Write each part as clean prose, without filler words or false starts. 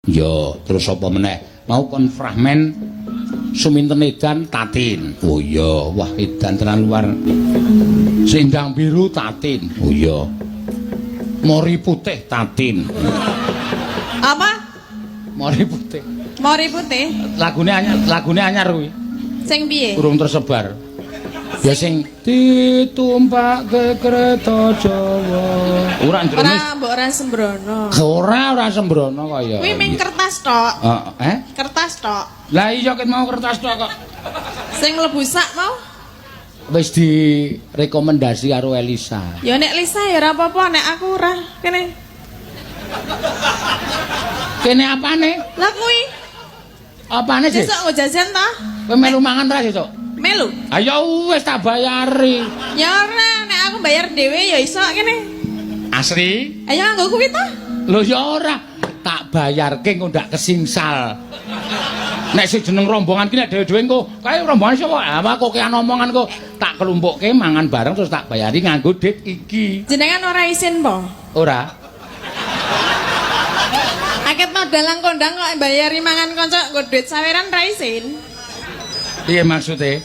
Ya, terus apa meneh? Mau kon fragmen Suminten Edan Tatin. Oh iya, wah edan tenan luar. Sendang Biru Tatin. Oh iya. Mori Putih Tatin. Apa? Mori Putih. Mori Putih. Lagune anyar, lagune anyar kuwi. Sing piye? Urung tersebar. Ya sing ditumpakke kereta Jawa. Ora njrono. Ora mbok ora sembrono. Ora ora sembrono kaya. Kuwi ming kertas tok. Heeh, eh? Kertas tok. Lah iya ket mau kertas tok kok. Sing mlebu sak mau? Wis direkomendasi karo Elisa. Ya nek Lisa ya ora apa-apa, nek aku ora kene. Kene apane? Lah kuwi Apane sih? sesuk nggo jajan ta? Kowe melu mangan ra sesuk? Melu. Ayo wis tak bayari. Ya ora, nek aku bayar dhewe ya iso kene. Asli? Ayo nganggo kuwi ta? Lho ya ora, tak bayarke engko ndak kesingsal. Nek sing jeneng rombongan ki nek dhewe-dhewe engko kae rombongan sapa? Ah kok kean omongan kok tak kelumpukke mangan bareng terus tak bayari nganggo dit iki. Jenengan ora isin po? Ora. Akeh mau dalang kondang kok bayari mangan kanca nggo duit saweran ra isin. Piye maksude?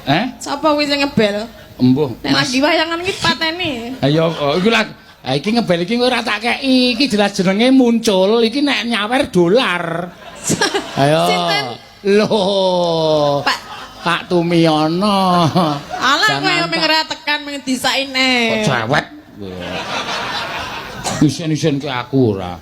Eh? Sapa kuwi sing ngebel? Embuh, Nek Mas. lagi wayangan iki pateni. Ayo, oh, iku lah. Ha iki ngebel iki ora tak kei, iki jelas jenenge muncul, iki nek nyawer dolar. Ayo. Sinten? Lho. Pak Pak Tumiono. Alah kowe Jangan, mung Pak. ora tekan mung disaine. Kok cerewet. Isin-isin ke aku ora.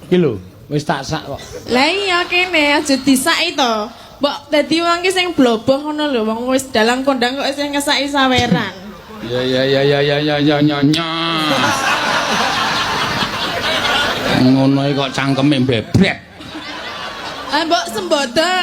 Iki lho, wis tak sak kok. Lah iya kene aja disaki to. Mbok dadi wong ki sing bloboh ngono lho, wong wis dalang kondang kok isih ngesaki saweran. Ya ya ya ya ya ya ya ya ya. Ngono iki kok cangkeme bebret. Ah mbok sembodo.